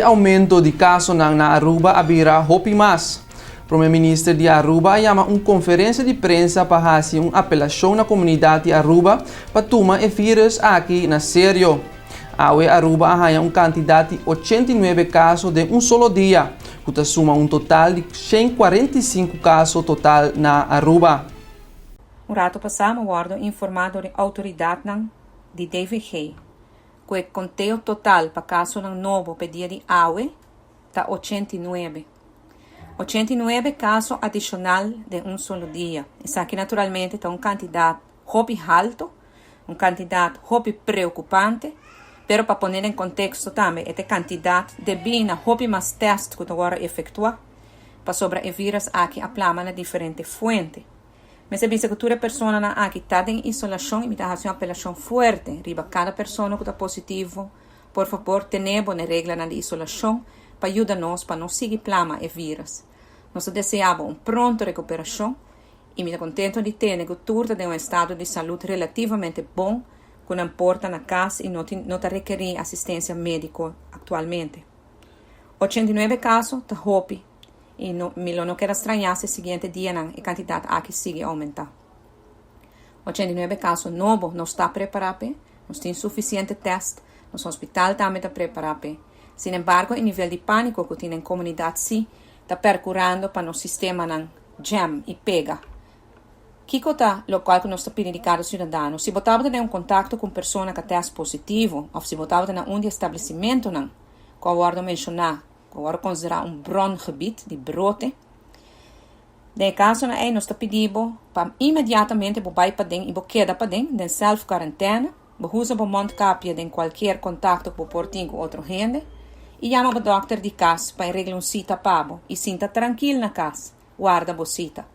E aumento di casonan na Aruba a bira hopi mas. Prome Minister di Aruba a yama un conferencia di prensa pa haci un apelacion na comunidad di Aruba pa tuma e virus aki na serio. Awe Aruba a haya un cantidad di 89 caso den un solo dia, cu ta suma un total di 145 caso total na Aruba. Un rato pasa mi a wordo informa door di autoridadnan di DVG cu e conteo total pa casonan nobo pa dia di awe ta 89. 89 caso adicional den un solo dia. Esaki naturalmente ta un cantidad hopi halto, un cantidad hopi preocupante, pero pa pone den contexto tambe e cantidad debi na hopi mas test cu ta wordo efectua pasobra e virus aki a plama na diferente fuente. Mester bisa cu tur e personanan aki ta den isolacion y mi ta haci un apelacion fuerte riba cada persona cu ta positivo, por fabor tene bo na e reglanan di isolacion pa yuda nos pa no sigui plama e virus. Nos ta desea bo un pronto recuperacion y mi ta contento di tende cu tur ta den un estado di salud relativamente bon cu nan por ta na cas y no tin no ta rekeri asistencia medico actualmente. 89 caso ta hopi y no mi lo no keda straña si e siguiente dianan e cantidad aki sigui aumenta. 89 caso nobo nos ta prepara p'e, nos tin suficiente test, nos hospital tambe ta prepara p'e. Sin embargo e nivel di panico cu tin den comunidad si ta percurando pa nos sistemanan jam y pega. Kico ta locual cu nos ta pidi di cada ciudadano? Si bo tabata den un contacto cu un persona cu a test positivo of si bo tabata na un di e establecimentonan cu a wordo menciona cu a wordo considera un brongebied di brote, den e casonan ey nos ta pidi bo pa inmediatamente bo bay paden y bo keda paden den self cuarentena, bo usa bo mondkapje den cualkier contacto cu bo por tin cu otro hende y yama bo dokter di cas pa e regla un cita pa bo y sinta trankil na cas warda bo cita.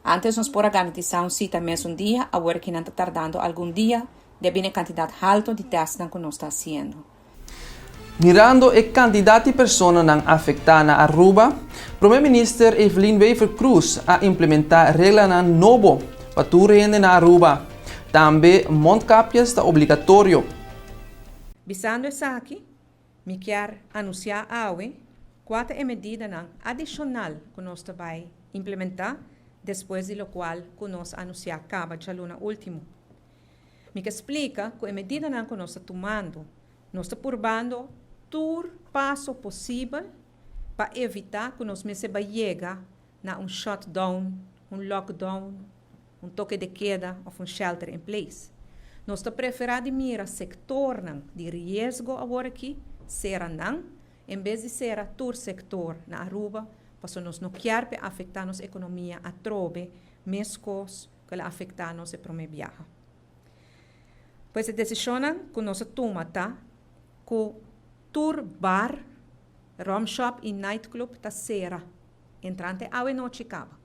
Antes nos por a garantisa un cita mesun dia, awor kinan ta tardando algun dia debi na e cantidad halto di testnan cu nos ta haciendo. Mirando e kantidat di personanan afektá na Aruba, Prome Minister Evelyn Wever-Croes a implementá reglanan nobo pa tur hende na Aruba. Tambe mondkapjes ta obligatorio. Bisando esaki, mi kier anuncia awe cua ta e medidanan adicional cu nos ta bay implementa despues di locual cu nos a anuncia caba djaluna ultimo. Mi ke splika ku e medidanan ku nos ta tumando, nos ta purbando tur paso posibel pa evitá ku nos mester bai yega na un shutdown, un lockdown, un toke de keda òf un shelter in place. Nos ta preferá di mira sektornan di riesgo awor aki sera nan en bes di sera tur sektor na Aruba pasobra nos no kier p'e afektá nos ekonomia atrobe meskos ku el a afektá nos e promé biaha. Pues e desishonnan ku nos a tuma ta ku tur bar, rumshop i nightclub ta sera entrante awe nochi kaba.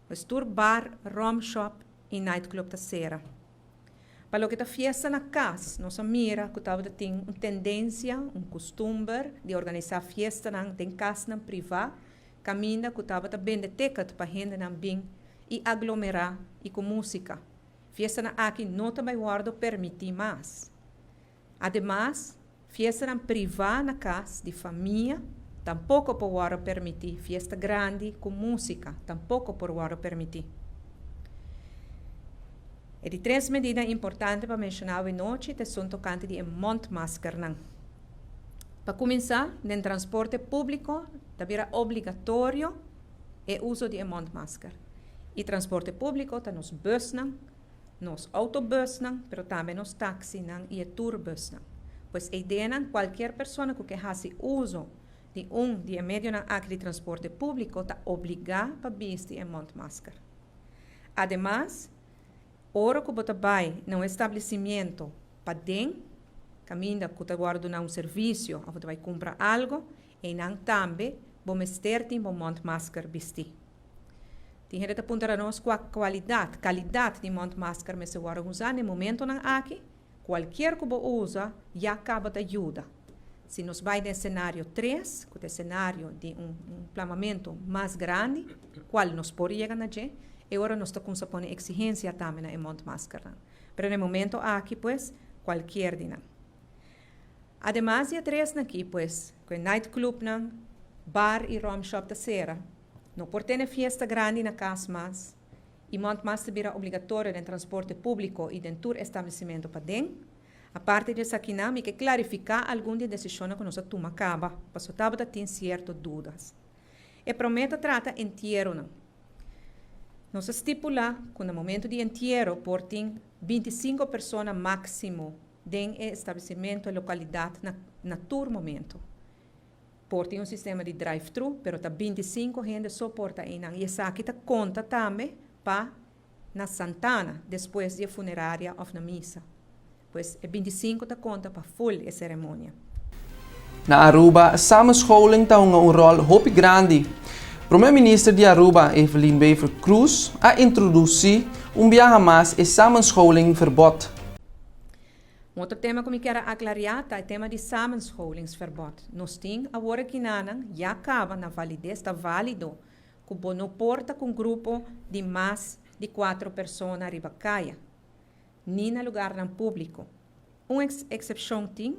Pues tur bar, rumshop i nightclub ta sera. Pa loke ta fiesta na kas, nos a mira ku tabata tin un tendensia, un kustumber di organisá fiestanan den kasnan privá kaminda ku tabata bende ticket pa hendenan bin i aglomerá i ku músika. Fiestanan aki no ta bai wòrdu permití mas. Ademas, fiestanan privá na kas di famia tampoko por wòrdu permití, fiesta grandi ku músika tampoko por wòrdu permití. E di tres medida importante pa menshoná awenochi ta esun tokante di e mondmaskernan. Pa kuminsá, den transporte públiko ta bira obligatorio e uso di e mondmasker. I transporte públiko ta nos busnan, nos autobusnan, pero tambe nos taxinan i e tourbusnan. Pues e ideanan kualkier persona ku ke hasi uso di un di e medionan aki di transporte públiko ta obligá pa bisti e mondmasker. Ademas, ora ku bo ta bai na un establecimiento paden, kaminda ku ta wòrdu duna un servisio òf bo ta bai kumpra algu, einan tambe bo mester tin bo mondmasker bistí. Tin hende ta puntra nos kua kualidat, kalidat di mondmasker mester wòrdu usá na e momentonan aki. Kualkier ku bo usa ya kaba ta yuda. Si nos bai den senario tres, ku ta e senario di un plamamentu mas grandi, kual nos por yega na dje, e ora nos ta kumsa pone eksigensia tambe na e mondmaskernan. Pero na e momento aki pues, cualkier di nan. Ademas di e tresnan aki, pues, ku e nightclubnan, bar i rum shop ta sera, no por tene fiesta grandi na kas mas, i mondmasker ta bira obligatorio den transporte públiko i den tur establesimentu paden. Aparte di esakinan, mi ke klarifiká algun di e desishonnan ku nos a tuma kaba, paso tabata tin sierto dudas. E promé ta trata entieronan. Nos a stipulá ku na momentu di entiero por tin 25 persona máksimo den e establesimentu, e lokalidat na tur momentu. Por tin un sistema di drive-thru, pero ta 25 hende so por ta einan. I esaki ta konta tambe pa na santana despues di e funeraria òf na misa. Pues e 25 ta konta pa full e seremonia. Na Aruba, samenscholing ta hunga un rol hopi grandi. Prome Minister di Aruba, Evelyn Wever-Croes, a introduci un biaha mas e samenscholingverbod. Un otro tema ku mi kier a aklará ta e tema di samenscholingsverbod. Nos tin awor akinan ya kaba na valides, ta válido ku bo no por ta ku un grupo di mas di kuater persona riba kaya, ni na lugarnan públiko. Un eksepshon tin,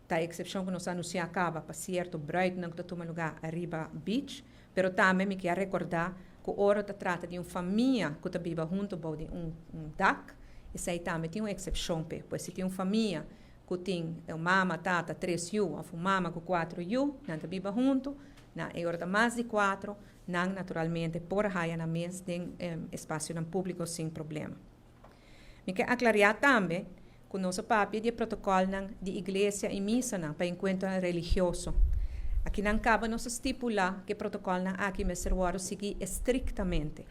ta eksepshon ku nos a anunsiá kaba pa sierto bruidnan ku ta tuma lugá riba beach, pero tambe mi kier rekordá ku ora ta trata di un famia ku ta biba huntu bou di un dak, esei tambe tin un eksepshon p'e. Pues si tin un famia ku tin un mama, tata, tres yu òf un mama ku kuater yu, nan ta biba huntu, na e ora ta mas di kuater, nan naturalmente por haya nan mes den espasionan públiko sin problema. Mi ke aklará tambe ku nos a papia di e protokòlnan di iglesia i misanan pa enkuentronan religioso. Akinan kaba nos a stipulá ku e protokòlnan aki mester wòrdu sigui estriktamente.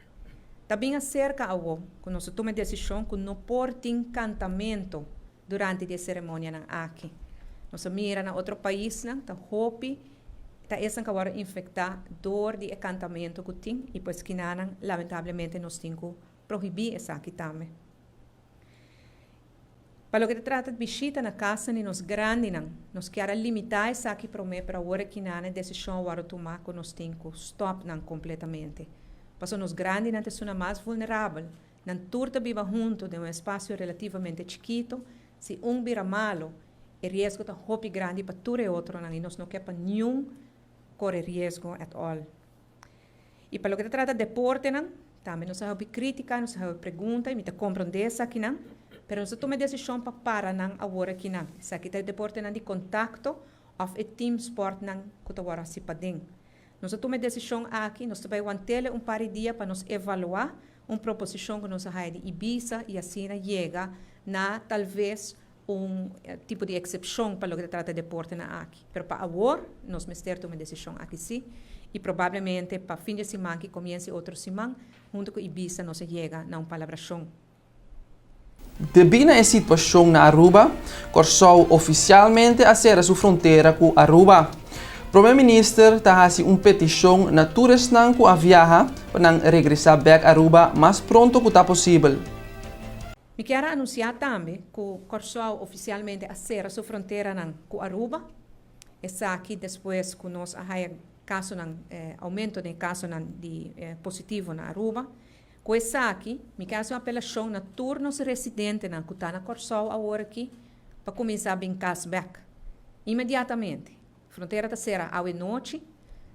Ta bin aserka awo ku nos a tuma e desishon ku no por tin kantamentu durante di e seremonianan aki. Nos a mira na otro paisnan ta hopi ta esnan ku a wòrdu infektá dor di e kantamentu ku tin i pues kinanan lamentablemente nos tin ku prohibí esaki tambe. Pa loke ta trata di bishita na kasnan di nos grandinan, nos kier a limitá esaki promé, pero awor akinan e desishon a wòrdu tumá ku nos tin ku stòp nan kompletamente. Pasobra nos grandinan ta esuna mas vulnerabel. Nan tur ta biba huntu den un espasio relativamente chikitu. Si un bira malu, e riesgo ta hopi grandi pa tur e otronan i nos no ke pa niun kore riesgo at all. I pa loke ta trata deportenan, tambe nos a hopi krítika, nos a hopi pregunta i mi ta komprondé esakinan, pero nos a tuma e desishon pa para nan awor akinan. Esaki ta e deportenan di kontakto òf e teamsportnan ku ta wòrdu hasi paden. Nos a tuma e desishon aki, nos ta bai want'el un par di dia pa nos evaluá un proposishon ku nos a haya di Ibisa i asina yega na talves un tipo di eksepshon pa loke ta trata e deportenan aki. Pero pa awor nos mester tuma e desishon aki sí i probablemente pa fin di e siman ki komiensa e otro siman huntu ku Ibisa nos a yega na un palabrashon. Debí na e situashon na Aruba, Kòrsou ofisialmente a sera su frontera ku Aruba. Prome Minister ta hasi un petishon na tur esnan ku a viaha pa nan regresá bèk Aruba mas pronto ku ta posibel. Mi kier a anunsiá tambe ku Kòrsou ofisialmente a sera su fronteranan ku Aruba. Esaki despues ku nos a haya kasonan, oumento den kasonan di positivo na Aruba. Ku esaki, mi ke hasi un apelashon na tur nos residentenan ku ta na Kòrsou awor aki pa kuminsá bin kas bèk inmediatamente. Frontera ta sera awe nochi.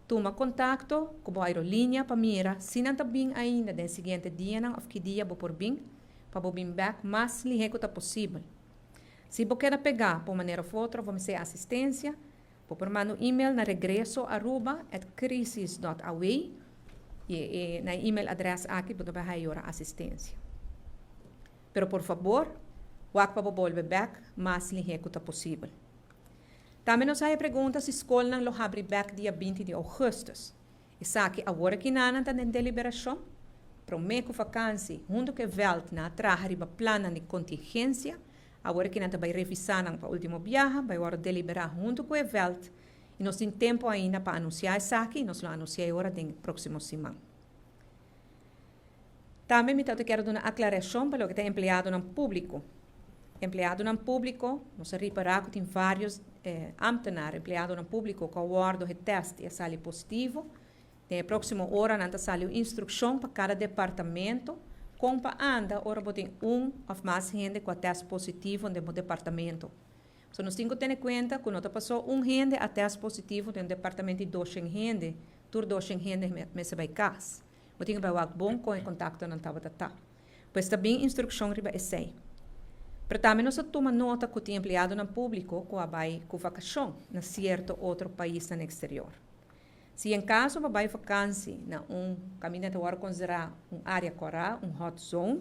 Tuma kontakto ku bo aerolínea pa mira si nan ta bin ainda den siguiente dianan òf ki dia bo por bin pa bo bin bèk mas lihé ku ta posibel. Si bo keda pegá pa un manera òf otro bo mester asistensia, bo por manda un email na regresoaruba@crisis.aw i e na e email adrès aki bo ta bai haya yora asistensia. Pero por fabor, wak pa bo bolbe bèk mas lihé ku ta posibel. Tambe nos haya pregunta si skolnan lo habri bèk dia 20 di ougùstùs. Esaki awor aki nan ta den deliberashon. Promé ku fakansi, huntu ku e vèlt nan a traha riba plannan di kontingensia. Awor aki nan ta bai revisá nan pa último biaha, bai wòrdu deliberá huntu ku e vèlt i nos tin tempu ainda pa anunsiá esaki i nos lo anunsiá e ora den próksimo siman. Tambe mi ta kier duna aklarashon pa loke ta empleadonan públiko. Empleadonan públiko, nos a ripará ku tin vários ámtenar, empleadonan públiko ku a wòrdu getèst i a sali positivo. Den e próksimo oranan ta sali un instrukshon pa kada departamento kon pa anda ora bo tin un òf mas hende ku a tèst positivo den bo departamento. So nos tin ku tene kuenta ku no ta paso un hende a tèst positivo den un departamento di doshen hende, tur doshen hende mester bai kas. Bo tin ku bai wak bon kon e kontaktonan tabata ta. Pues ta bin instrukshon riba esei. Pero tambe nos a tuma nota ku tin empleadonan públiko ku a bai ku vakashon na sierto otro paisnan eksterior. Si en kaso bo bai vakansi na un kaminda ta wòrdu konsiderá un área kòrá, un hot zone,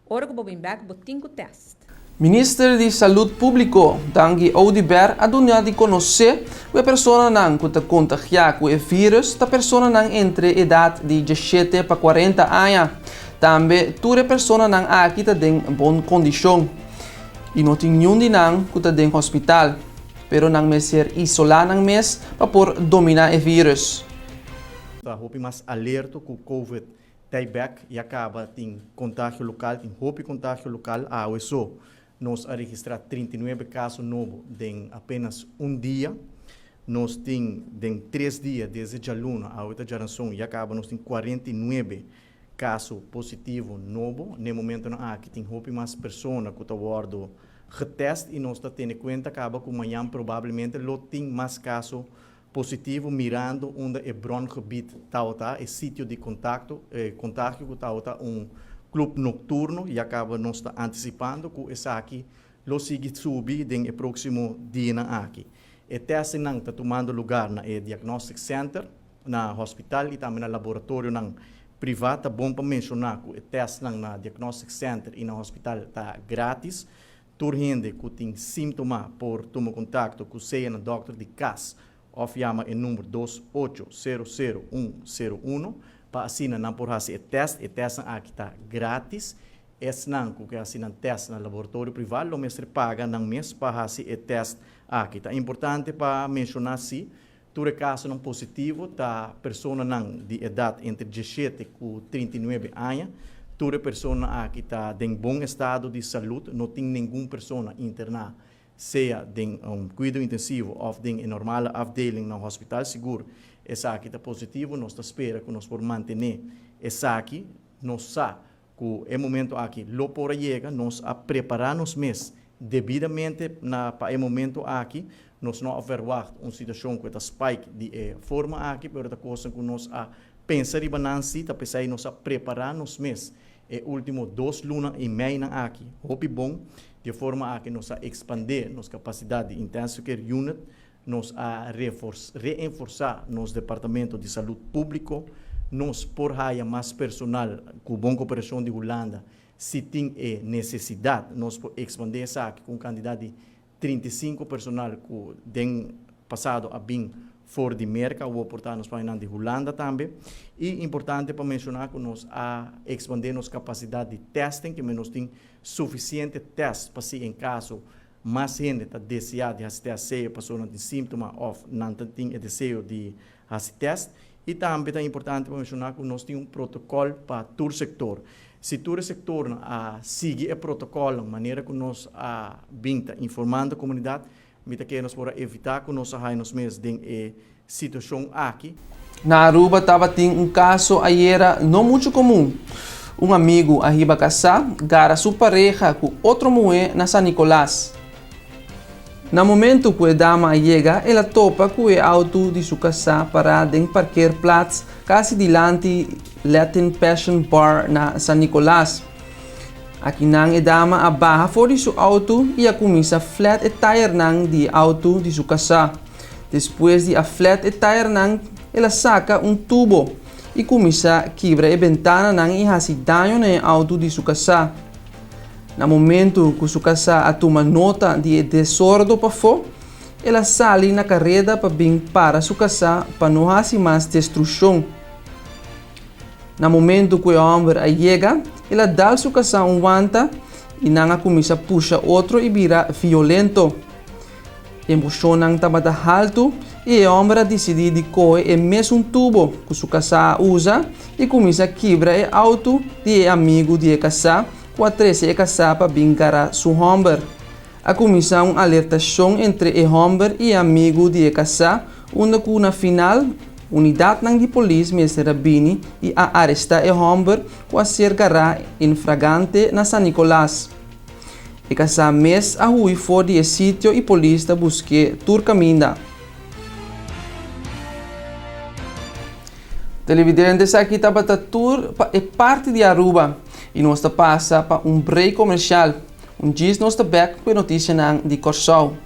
ora ku bo bin bèk bo tin ku tèst. Minister di Salud Publico, Dangui Oduber a duna di conoce cu e personanan cu ta contagia cu e virus ta personanan entre edad di diesshete pa cuarenta aña. Tambe tur e personanan aki ta den bon condicion y no tin niun di nan cu ta den hospital, pero nan mester isola nan mes pa por domina e virus. Ta hopi mas alerto cu Covid Tei bek ya kaba tin kontagio lokal, tin hopi kontagio lokal. Awe so nos a registrá 39 kaso nobo den apenas un dia. Nos tin den tres dia desde djaluna, awe ta djaranson, ya kaba nos tin 49 kaso positivo nobo. Na e momentonan aki tin hopi mas persona ku ta wòrdu getèst i nos ta tene kuenta kaba ku mañan probablemente lo tin mas kaso Positivo mirando unda e brongebied tabata, e sitio di contacto, e contagio cu tabata un club nocturno, ya caba nos ta anticipando cu esaki lo sigui subi den e proximo dianan aki. E testingnan ta tumando lugar na e Diagnostic Center, na hospital y tambe na laboratorionan priva. Ta bon pa menciona cu e testnan na Diagnostic Center y na hospital ta gratis. Tur hende ku tin símtoma por tuma kontakto ku sea na dòkter di kas òf yama e number dos ocho sero sero un sero uno pa asina nan por hasi e tèst. E tèstnan aki ta grátis. Esnan ku ke hasi nan tèst na laboratorio privá lo mester paga nan mes pa hasi e tèst aki. Ta importante pa menshoná si tur e kasonan positivo ta personanan di edat entre diesshete ku 39 aña. Tur e personanan aki ta den bon estado di salud, no tin ningun persona interná sea den un kuido intensivo òf den e normale afdeling na hospital. Sigur esaki ta positivo, nos ta spera ku nos por mantené esaki. Nos sa Ku e momento aki lo por a yega, nos a prepará nos mes debidamente na pa e momento aki. Nos no a verwagt un situashon ku e ta spike di e forma aki, pero ta kosnan ku nos a pensa riba nan si, ta p'esei nos a prepará nos mes e último dos luna i meinan aki hopi bon. Di e forma aki nos a ekspandé nos kapasidat di Intensive Care Unit, Nos a reenforsá nos departamento di salud públiko. Nos por haya mas personal ku bon koperashon di Hulanda si tin e nesesidat. Nos por ekspandé esaki ku un kantidat di 35 personal ku den pasado a bin for di Merka, awor por ta nos pañanan di Hulanda tambe. I importante pa menshoná ku nos a ekspandé nos kapasidat di testing, ke nos tin sufisiente tèst pa si en kaso Mas hende ta deseá di hasi tèst sea pasobra nan tin síntoma òf nan ta tin e deseo di hasi tèst. I tambe ta importante pa menshoná ku nos tin un protokòl pa tur sektor. Si tur e sektornan a sigui e protokòlnan manera ku nos a bin ta informando komunidat, mi ta kere nos por a evitá ku nos a haña nos mes den e situashon aki. Na Aruba tabatin un kaso ayera no muchu komun. Un amigu a hiba kasá gara su pareha ku otro muhé na San Nicolas. Na momentu ku e dama a yega el a topa ku e auto di su kasá pará den parkeerplaats kasi dilanti Latin Passion Bar na San Nicolas. Akinan e dama a baha for di su auto i a kuminsá flat e tayernan di e auto di su kasá. Despues di a flat e taiernan, el a saka un tubo i kuminsá kibra e bentananan i hasi daño na e outo di su kasá. Na momentu ku su kasá a tuma nota di e desordo pafó, el a sali na kareda pa bin para su kasá pa no hasi mas destrukshon. Na momentu ku e hòmber a yega, el a dal su kasá un wanta i nan a kuminsá pusha otro i bira violento. Emoshonnan tabata haltu i e hòmber a disidí di kohe e mesun tubo ku su kasá a usa i kuminsá kibra e outo di e amigu di e kasá ku a trese e kasá pa bin gara su hòmber. A kuminsá un alertashon entre e hòmber i e amigu di e kasá unda ku na final unidatnan di polis mester a bini i a arestá e hòmber ku a ser gará in fragante na San Nicolas. E kasá mes a hui for di e sitio i polis ta busk'é tur kaminda. Televidente esaki tabata tur pa e parti di Aruba i nos ta pasa pa un break komersial. Un djis nos ta bek ku e notisianan di Kòrsou.